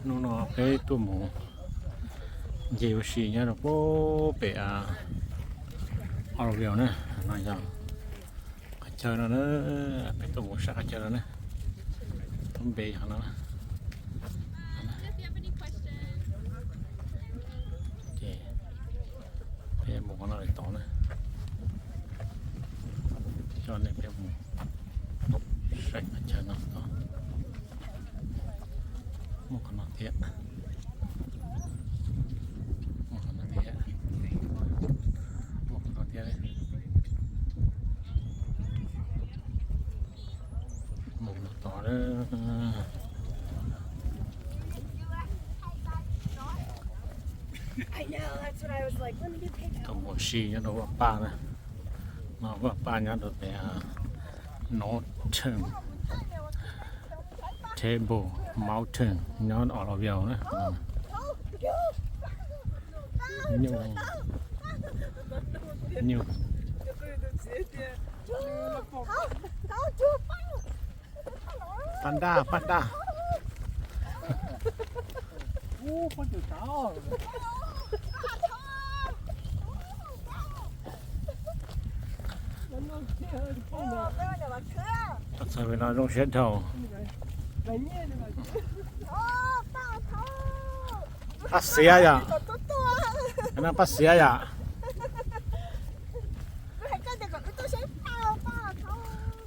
Hnub no peb tuaj mus nce ua si nyob rau pem Oroville na, no yog qhov chaw no, peb tuaj mus sab qhov chaw no na, lub npe yog no. Ces peb mus qhov no tod na, coj nej peb mus saib qhov chaw no tod. Muaj qhov no thiab, muaj qhov no thiab, muaj qhov no thiab, mus no tod. Tuaj mus si nyob rau Vaj Paj na, no Vaj Paj nyob rau pem Northern Table Mountain nyob Oroville na. Nyuj, nyuj. Paj daj, paj daj. Txog pem no zoo siab dhau. Paj xiav yom, no paj xiav yom.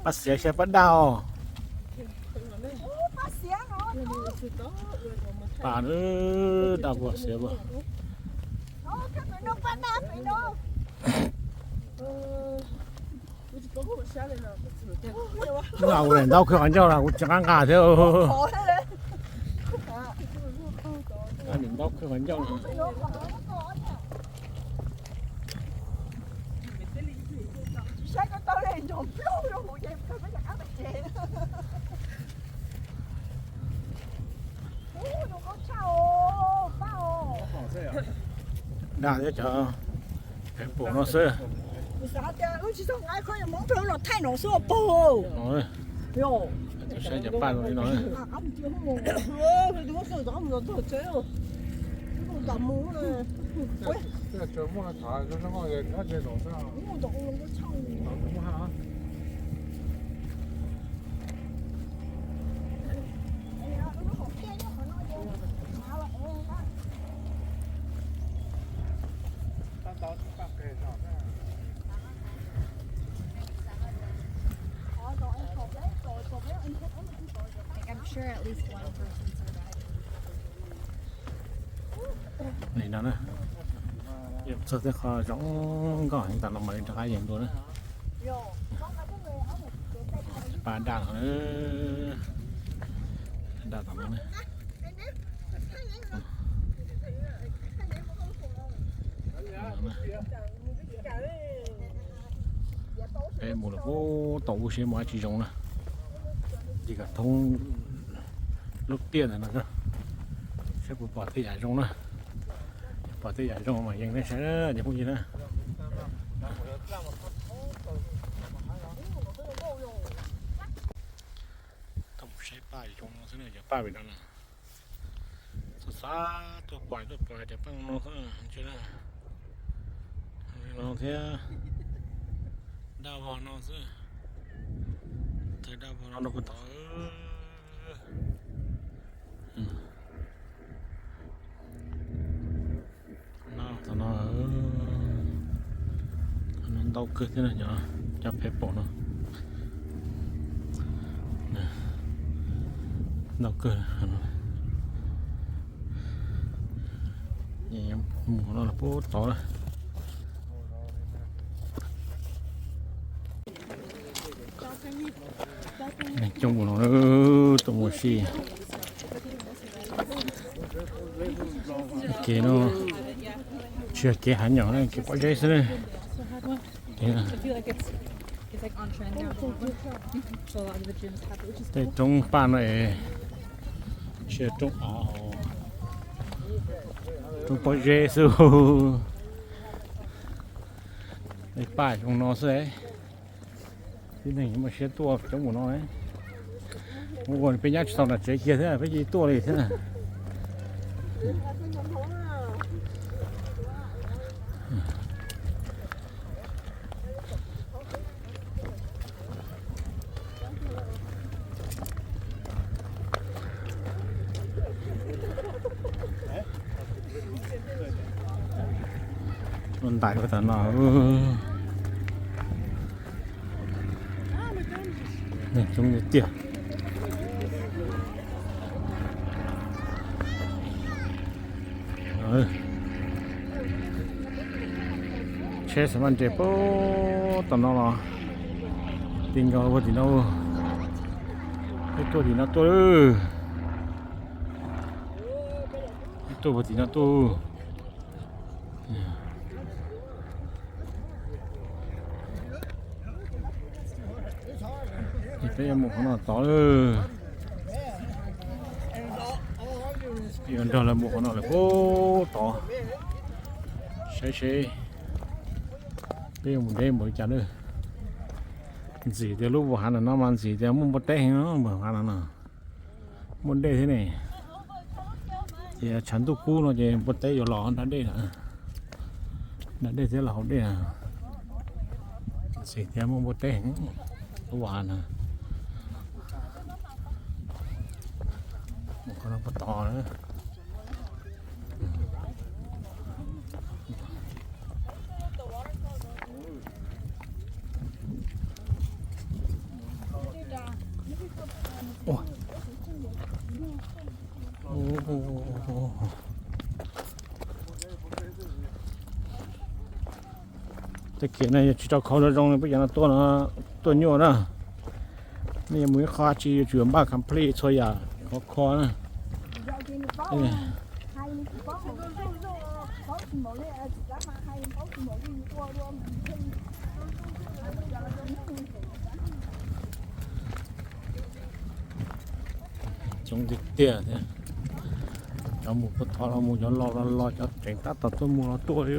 Paj xiav siab paj daj os. Paj daj, paj xiav paj. Ua ntau khwv qhov ncauj los kuv tsis nqa nqa thiab. Ntau khwv qhov ncauj. Daj thiab cov pem pum no xwb. Saib cov paj zoo li no. Li no na, txog tej qho zoo nkauj heev tas no mam li rov qab yees dua na. Paj daj no, daj tom no na. Peb mus lawm puag tom ub seb muaj dab tsi zoo na. Ces kom thoob lub tiaj ntawd no, seb puas pom tej yam zoo na. Pom tej yam zoo mas yees nej saib na cov phooj ywg na. Tuaj mus saib paj zoo no xwb na, cov paj pem no na. Xav xav tuaj pom tuaj pom cov paj no xwb, no thiab, daj vog no xwb. Thaij daj vog no rau puag tod. No, no ntau kawg thiab, cov peb pom no ntau kawg. Mus no los puag tod lawm. Neeg coob mus no, tuaj mus si. Kev no tsis yog kev hav nyom, kev pob zeb xwb. Tej roob paj no es tsis yog roob av, roob pob zeb xwb. Paj zoo no xwb. Tib neeg muaj siab tuaj coob mus no. Ua peb nyab tsis tau nram tsev kiag thiab peb cia li tuaj li thiab na. Ua ntais ua tas no. Neeg coob tiag tiag. Tsheb xav mas nres puag tom no los ti nkaus puag tim no. Peb tuaj tim no tuaj. Peb tuaj puag tim no tuaj. Ces peb yuav mus qhov no tod lawm. Peb yuav nrog lawv mus qhov no lawm puag tod. Saib seb peb yuav mus deb npaum li cas lawm. Ntxim tias lub vus hav ntawm no mas ntxim tias muaj npua teb heev no, vus hav no no muaj dej thiab ne. Ces tshav ntuj kub no ces npua teb yuav los nram dej na, nram dej thiab los hauv dej na. Ntxim tias muaj npua teb heev lub vus hav no. Mus qhov no puag tod na. Tej kev no yog tsis rau khau zoo zoo peb cov no tuaj no, tuaj nyuaj na. Nej yuav mus ib qho tsis yuav tsum npaj complete txhua yam khov kho na. Coob tiag tiag thiab. Cov mus puag tod los mus, cov los los los, cov tseem tab tom tuaj mus los tuaj li.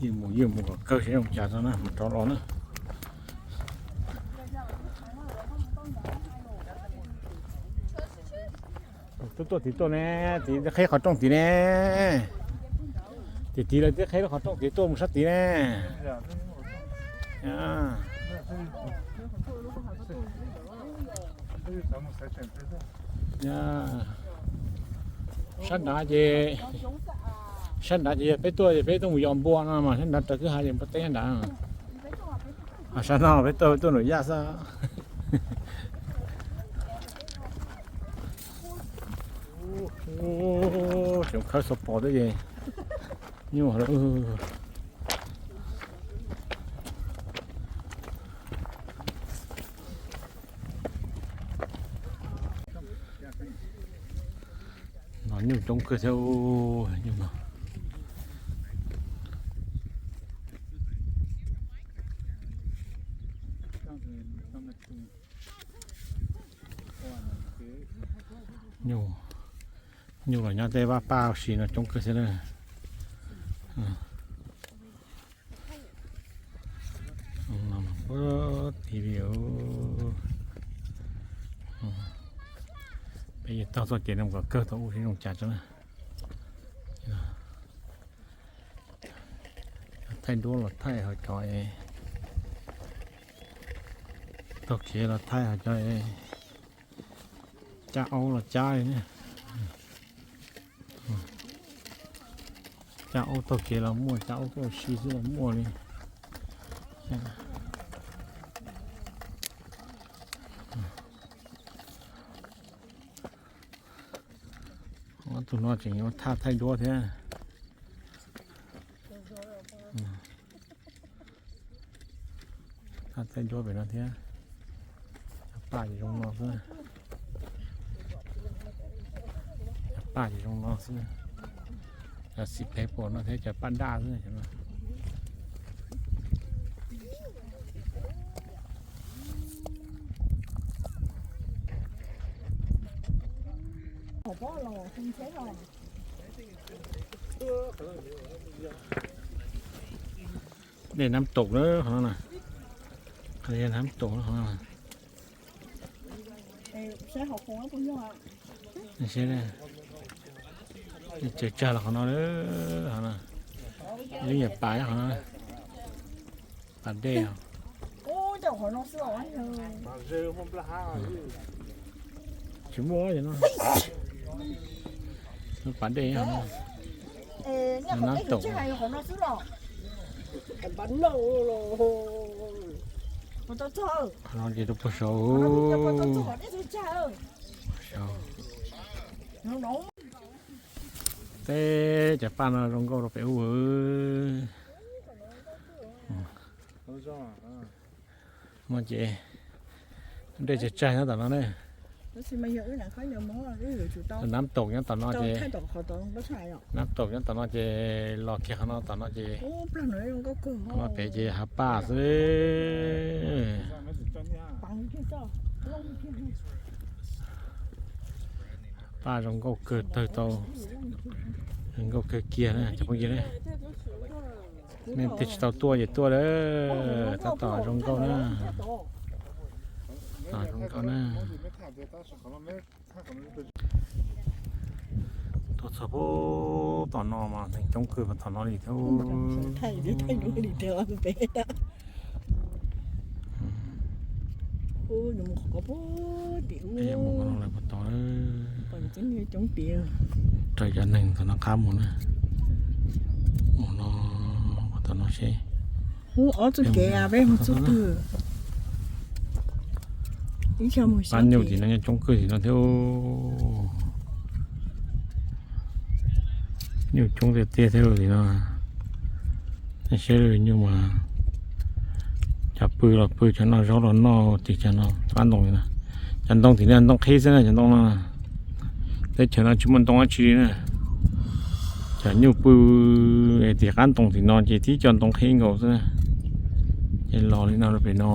Yeej mus yeej mus kom kawg seb zoo cas tso na mas rov los na. Tuaj tuaj tid tuaj ne, tid qheb qhov rooj tid ne. Tim tid lawv twb qheb lub qhov rooj tid tuaj mus sab tid ne. Sab nrad ces, sab nrad ces yog peb tuaj ces peb tuaj mus yos npua no mas sab nrad raws kwj ha ces npua teb nrad. Sab no peb tuaj peb tuaj nram yaj xwb. Tseem khawb xov pos thiab ces nyuaj lawm. No nyuj coob kawg thiab nyuj no. Nyuj, nyuj los nyob tej vaj paj si no coob kawg thiab na. Peb yuav taug txoj kev no kom kawg tau ub seb zoo cas tso na. Thaij duab los thaij hauv cov, taug kev los thaij hauv cov, cab aub los cab li. Cab aub taug kev los muaj, cab aub tuaj si xwb los muaj li. Ob tug no tseem yuav thaj thaij duab thiab. Thaj thaij duab pem no thiab. Cov paj ces zoo no xwb. Cov paj ces zoo no xwb. Cov xim peb pom no thiab cov paj daj xwb. Dej Nab Taum na, qhov no na. Qhov no yog Nab Taum na, qhov no. Seb, tsawg tsag los qhov no, qhov no. Ib lub nyuam pas qhov no. Pas dej os. Tsis muaj no. Lub pas dej os. Nab Taum. Qhov no ces rau puag saud. Teb cov paj no zoo nkauj rau pem ub. No ces dej tsawg tsag nyob tom no ne. Nab Taum nyob tom no ces, Nab Taum nyob tom no ces los kiag qhov no tom no ces, qhov no pem ces hav paj xwb. Paj zoo nkauj kawg tawg tau, zoo nkauj kawg kiag na cov phooj ywg ne. Nej twg tsis tau tuaj ces tuaj lawm, tab tom zoo nkauj na. Tom zoo nkauj na. Tuaj txog puag tom no mas neeg coob kawg mas tom no li thiab. Mus no lawm puag tod, raws cov neeg tom no qab mus na. Mus no, tom no seb. Ob txoj kev peb mus txoj twg? Pab nyuj tim no nyob coob kawg tim no thiab. Nyuj coob tiag tiag thiab tim no. Nej saib nyuj mas, cov pw los pw, cov noj zaub los noj tim cov no, qab ntoo li na. Cov ntoo tim no ntoo qhib xwb na, cov ntoo no. Teb chaws no tsis muaj ntoo dab tsi li na. Cov nyuj pw tim qab ntoo tim no ces tib co ntoo qhib nkaus xwb na. Ces los li no rau pem no.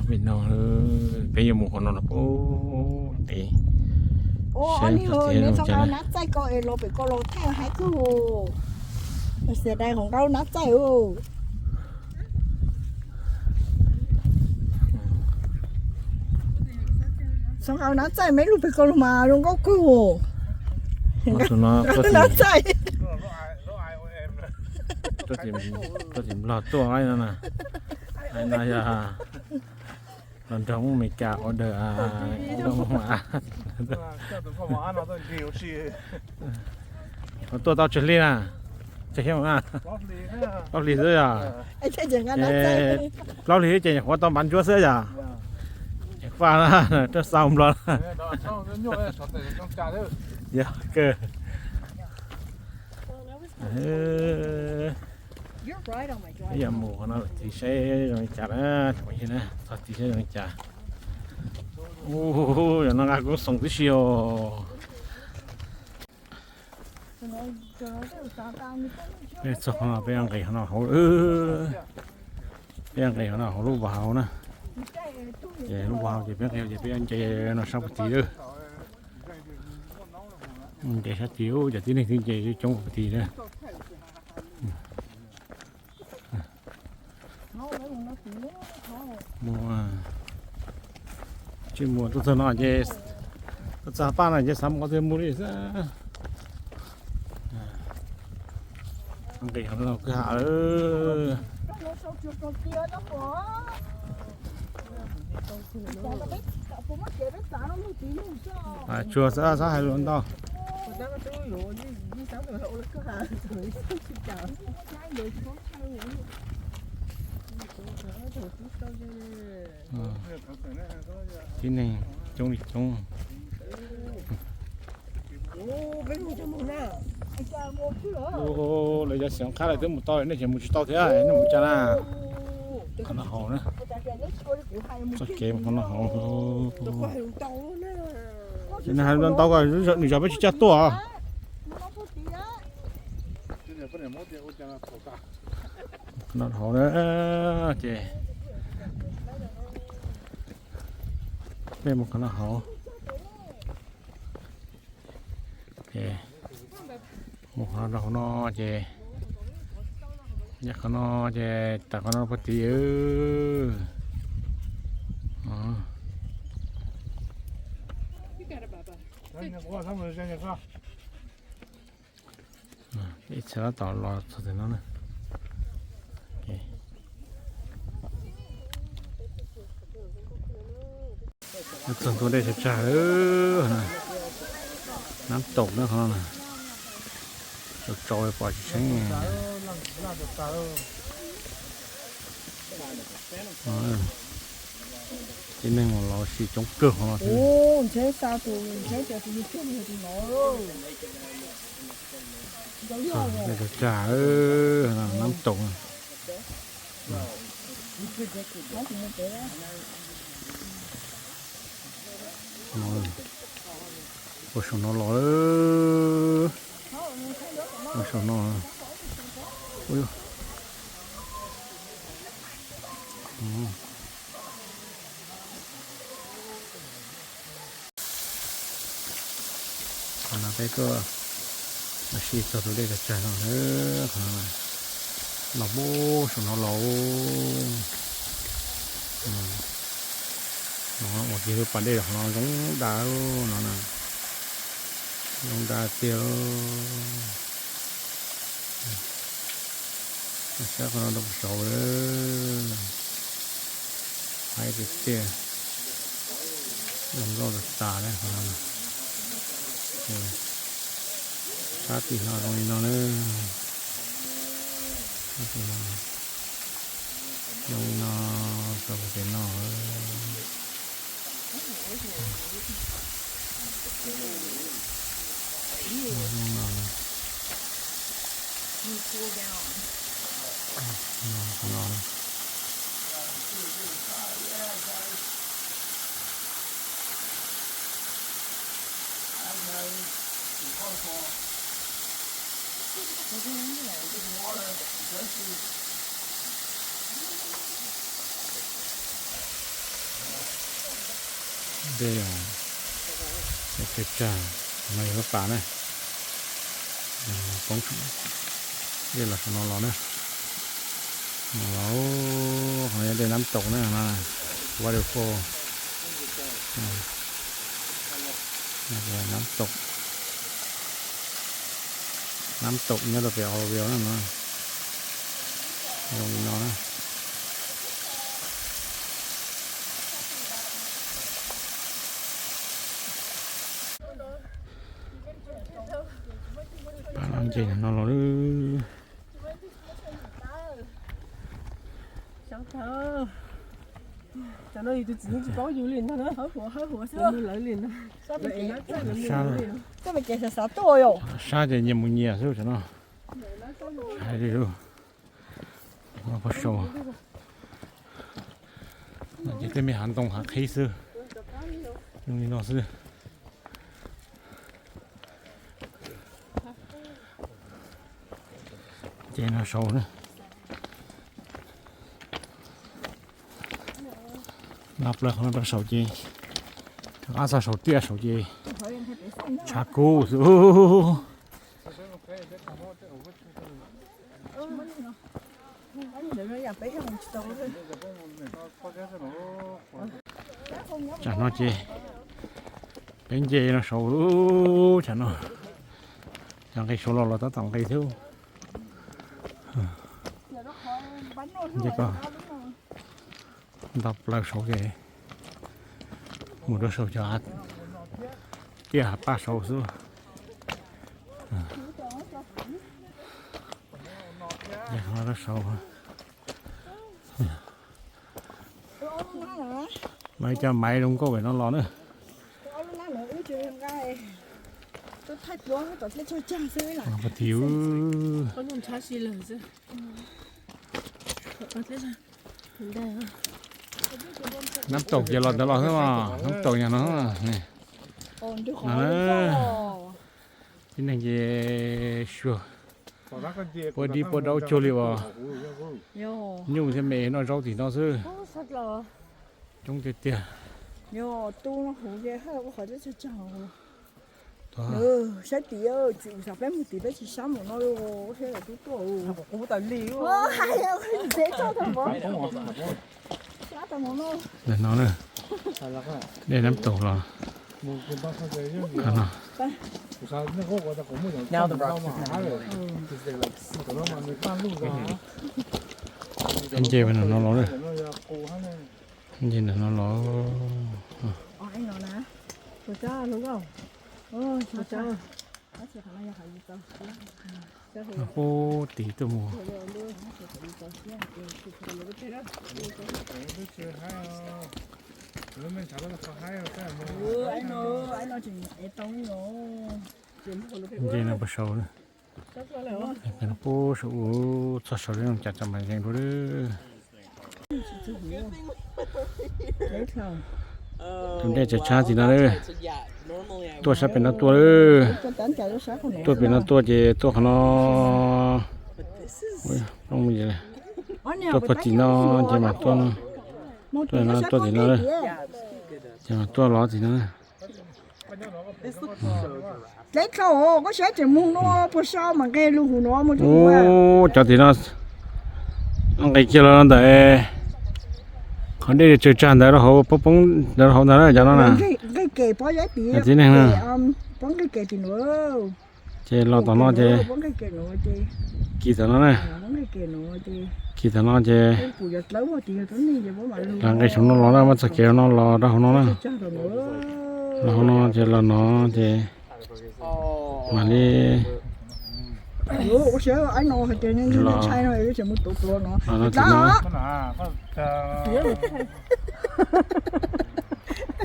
Pem no, peb yuav mus qhov no los puag tim. Nab txaij ko es los pem ko los thaij haib kawg. Xias dai hauv nqaij nab txaij. Xov nqaij nab txaij meb lug pem ko los mas zoo nkauj kawg. Nab txaij. Tuaj tim Nplog tuaj no na. No yog los nrog Hmoob Amelikas order. Tuaj tau tsawg hli na? Tsawg hli na? Plaub hli xwb yog? Plaub hli ces nyuam qhuav tau npav ntsuab xwb yog? Faj na, rab xa nplog. Yog kawg. Peb yuav mus qhov no tim saib zoo li cas na, txog tim saib zoo li cas. Ub, yog no nqa koob xoom tib si os. Peb txog qhov no peb yuav nqis qhov no hauv, peb yuav nqis qhov no hauv lub vas hauv na. Ces lub vas hauv ces peb nqis ces peb yuav nce no sab puag tid lawm. Nce sab tid, cov tib neeg twb nce coob puag tid na. Mus, tsis mus tuaj txog no ces, tuaj txog paj no ces xav mus qhov twg mus li xwb. Nqis kwj ha lawm. Tsuag xwb, txhob hais lus ntau. Tib neeg coob li coob. Lawv cov xeem qab lawv twb mus tau, nej ces mus tsis tau thiab, nej mus cas na? Qhov no hauv na, txoj kev qhov no hauv. Ces nws hais ntau ko, nws zov peb tsis coj tuaj. Qhov no hauv na, ces Peb mus qhov no hauv. Ces mus qhov no rau hauv no ces, nyob qhov no ces tawm qhov no puag tid. Ib txhia tab tom los txog tim no na. Txog ntua dej tsag tsag, nab taum na qhov no, tsaus tsaus pom tsis tseeb. Tib neeg mus los sis coob kawg qhov no. Dej tsag tsag, nab taum. Ua saum no los, ua saum no. Qhov no peb tuaj los sis txog tus dej tsag tsag no, qhov no los pub saum no los. No ua kiag lub pas dej los qhov no zoo da no na, zoo da tiag. Saib qhov no rau saud, haib tiag tiag, zoo nkauj tas tas li qhov no. Sab tim no zoo li no na. Sab tim no zoo li no, tau pem no. Zoo no. Dej tsag tsag, no yog lub pas na, poob dej los saum no los na. Qhov no yog dej nab taum na, waterfall. Nab taum, nab taum nyob rau pem Oroville na no, zoo li no na. Pab no nce no los. Cov no yus tus txiv yeej tsis paub yus li ntag na, yus lawv li ntag. Sab ces nyias mus nyias xwb cov no. Hais li lus, pab sau no ces tej me hav ntoo hav qhib xwb, zoo li no xwb. Ces no saud na, no plaws qhov no rau saud ces, rov qab txog saud tiaj saud ces tshav kub xwb. Tsam no ces peb nce no saud, tsam no cov nqi saud los los tab tom nqis thiab. Nce ko nto plaws saud ces mus rau saum cov tiaj hav paj saud xwb. Nce qhov no rau saud. Mas cov maiv zoo nkauj pem no los na. Tiv, nab taum ces los ntawd los xwb mas, nab taum yog no. Tib neeg ces suag, puab dib puab daub cuag li uas nyuj thiab me noj zaub tim no xwb. Coob tiag tiag. Yog tub no huv ze hab ua qhov teb tsag tsag. Saib tim, tsis xav peb mus tim peb tsis sab mus no li, saib lawv tub tuaj. Ntawm no na, dej nab taus los no. Nce ntawm no los na. Nce ntawm no los. Pub tid tuaj mus. Nce no puag saud, puag saum ub txog saud li no cas tsa mas yees dua lawm. Tus dej tsag tsag tim no lawm. Tuaj sab pem no tuaj lawm. Tuaj pem no tuaj ces tuaj qhov no. Tuaj puag tim no ces mas tuaj, tuaj no tuaj tim no, ces mas tuaj los tim no. Dleb dlhau, koj saib tseem mus no puag saud mas nqes lug huv no mus. Ub, cov tim no nqis kiag los ntawm qhov dej tsag tsag ntawd rau hauv, poob poob ntawd rau hauv ntag na cov no na. Nqis kem pov yav tim, tib neeg na. Pov nqis kem tim no. Ces los tom no ces kis tom no na. Kis tom no ces los nqis saum no los na, muab txoj kev no los rau hauv no na. Los hauv no ces los no ces mam li los no.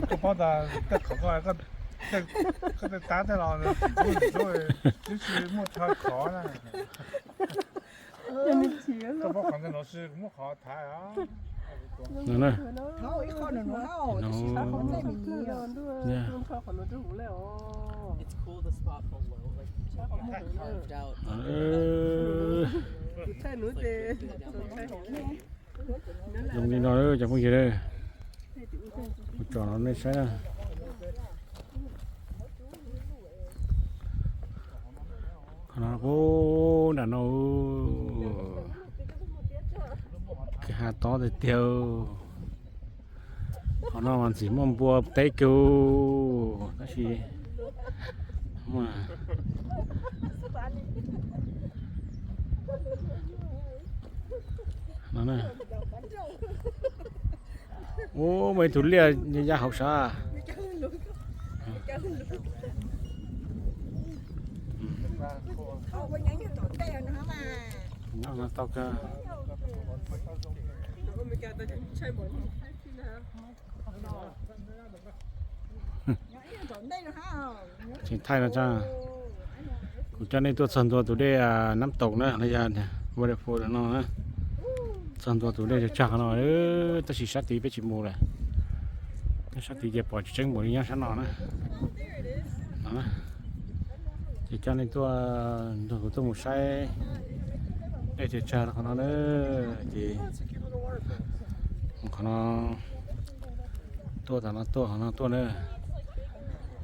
Koj paub tas tej qhov koj, koj tej tab tej los tsis muaj chaw khov na. Koj paub qhov ntawd no kuv muab qhov thaiv. Zoo li no cov phooj ywg, kuv tsom rau nej saib na. Qhov no puag nram no, kwj ha tob tiag tiag. Qhov no mas ntxim muaj npua teb kawg, tab sis no na. Ub, muaj ib tug liaj ya hauv sav. Nyob no tau kawg. Tseem thaij no tsa. Kuv coj nej tuaj txog ntua tus dej Nab Toom na, los yog waterfall no na. Txog ntua tus dej tsag tsag no, tab sis sab tid peb tsis mus lawm. Nyob sab tid ces pom tsis tseeb npaum li nyob sab no na. Ces coj nej tuaj nrog kuv tuaj mus saib dej tsag tsag qhov no na. Ces qhov no tuaj tom no tuaj qhov no tuaj na.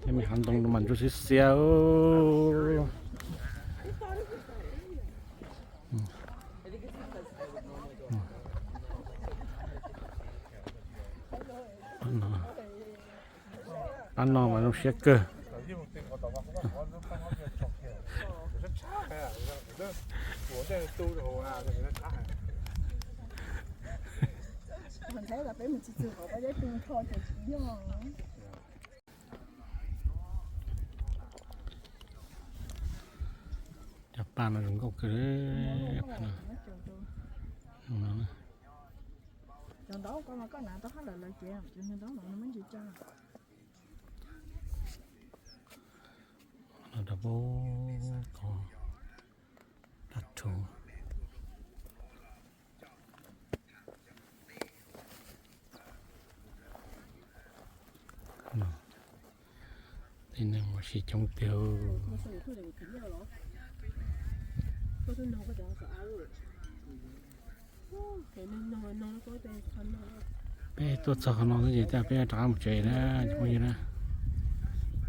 Tej me hav ntoo mas ntsuab xiab xiab. Pab no mas zoo siab kawg. Cov paj no zoo nkauj kawg. Rau pab tog, tej neeg ua si coob tiag. Peb tuaj txog qhov no xwb ces peb rov qab mus tsev na, cov phooj ywg na.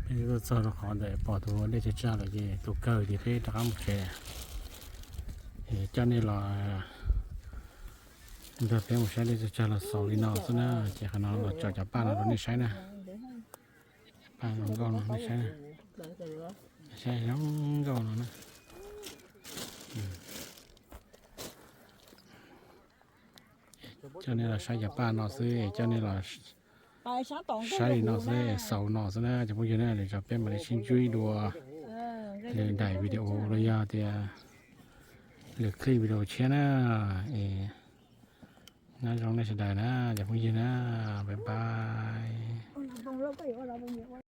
Peb tuaj txog rau qhov ntawm pom tus dej tsag tsag lawm ces tus kawg ces peb rov qab mus tsev. Es coj nej los nrog peb mus saib dej tsag tsag los xaus li no xwb na, ces qhov no los tso cov paj no rau nej saib na. Paj zoo nkauj no nej saib, saib zoo nkauj no na. Coj nej los saib cov paj no xwb, coj nej los saib li no xwb, xaus no xwb na cov phooj ywg na, lwm zaus peb mam li sib ntsib dua lwm daim video los yog tias lwm clip video tshiab na. Es nyob zoo nej sawv daws na cov phooj ywg na, bye bye.